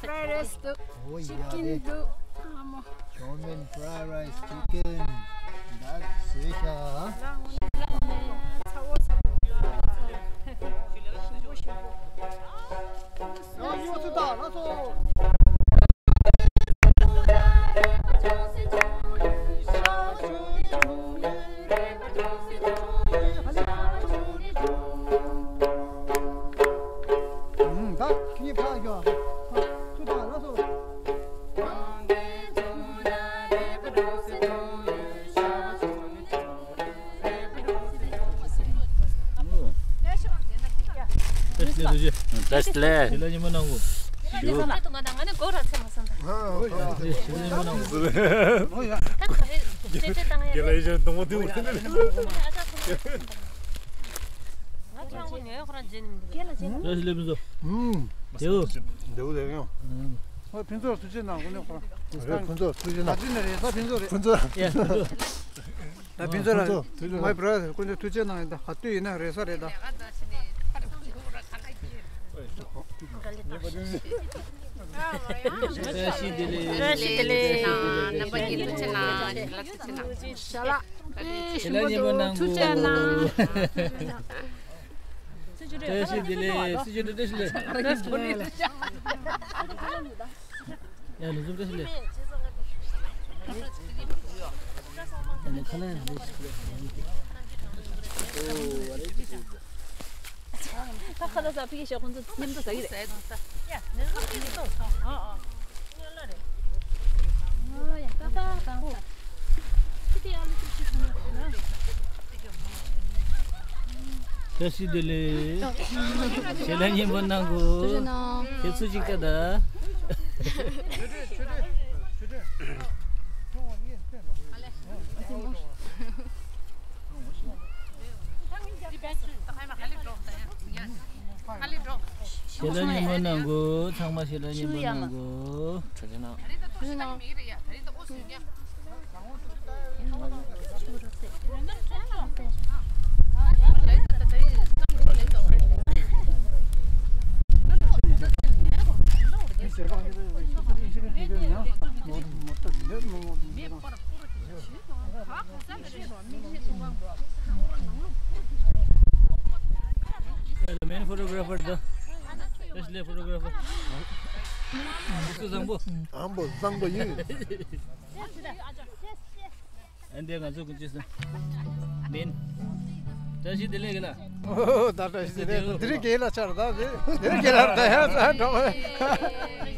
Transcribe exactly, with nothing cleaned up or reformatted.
fried rice འདུག Oh, yeah, chicken འདུག་ཨ་མོ། Chow mein, fried rice, chicken. That's it. ཚ་བོ་ཚ་བོ། ཞིམ་པོ་ཞིམ་པོ། ཡོ་ཡོ་ཚུ་ད་ལ་སོ། བཀྲ་ཤིས་བདེ་ལེགས། བཀྲ་ཤིས་བདེ་ལེགས། ཞེ་ལ་ཉིན་མོ་གནང་གོ། ཞུ། ང་ང་ནི་གོ་ར་ཚེ་མ་སོང་ད། ཞེ་ལ་ཉིན་མོ་གནང་གོ། ད་ག་རེ་ཅེ་ཅེ་བཏང་ཡ། རྒྱལ་ལ་ཡི་ཞལ་དང་པོ་དེ་བུ། ང་ཆང་གོ་ཉོས་ཁོ་རང་རྗེས་ནི་མི་འདུག་རྒྱལ་ལ་རྗེས་ནི། བཀྲ་ཤིས་བདེ་ལེགས་ཕུན་ཚོགས། ཨུམ། དེའུ། དེའུ་ལེགས་ཡོང་། ཨོ་ཕུན་ཚོགས་ཐུགས་རྗེ་གནང་གོ་ནི་ཁོ་རང་། རེད་ཕུན་ཚོགས་ཐུགས་རྗེ་གནང་། ད་ཅི་ནས་རེད་ས་ཕུན་ཚོགས་རེད། ཕུན་ཚོགས། ཡ་ཕུན་ཚོགས། ད་ཕུན་ཚོགས་ལ། ཕུན་ཚོགས་ཐུགས་རྗེ་གནང་། My brother ཀུན་ཏུ་ཐུགས་རྗེ་གནང་ཡིན། ད་ག་དུས་ཡིན་ན་རེད་ས་རེད་ད། བཀྲ་ཤིས་བདེ་ལེགས། བཀྲ་ཤིས་བདེ་ལེགས། རྣམ་པ་གཉིས་ཐུགས་རྗེ་གནང་། རྣམ་པ་གཉིས་ཐུགས་རྗེ་གནང་། ལགས་ཐུགས་རྗེ་གནང་། ཞལ་ལག་ཞལ་ལག་ཉིན་མོ་གནང་གོ། ཐུགས་རྗེ་གནང་། བཀྲ་ཤིས་བདེ་ལེགས། སྲིད་ཇུས་བཀྲ་ཤིས་བདེ་ལེགས། ཡ་ལུ་ཟུར་བཀྲ་ཤིས་བདེ་ལེགས། ཡ་ནི་ཁ་ལན་བདེ་ཤིག་ལེགས། ད་ཁ་ལག་ཟ་ཕི་གི་ཞོག་ཁོང་ཚོ་མཉམ་དུ་ཟ་གི་རེད། ཨོ་ཡ་ད་ད་ད། བཀྲ་ཤིས་བདེ་ལེགས། ཞལ་ལག་ཉིན་མོ་གནང་གོ། ཐུགས་རྗེ་གནང་། ཁྱེད་ཚོ་ཅིག་ལྟ་ད། ཞལ་ལག་མཉེས་པོ་གནང་དགོས། ཚང་མ་ཞལ་ལག་མཉེས་པོ་གནང་དགོས། The main photographer, the best photographer. བཟང་པོ། བཟང་པོ་བཟང་པོ་ཡིན། ཨ་འདི་ང་ཚོ་ཀུན་སྤྱོད་ས། མིན། བཀྲ་ཤིས་བདེ་ལེགས་གི་ལ། ཨོ་ད་བཀྲ་ཤིས་བདེ་ལེགས། དེ་རིང་རྒན་ལགས་ཆར་ད་དེ་དེ་རིང་རྒན་ལགས་ད་ཡང་ས་འགྲོ།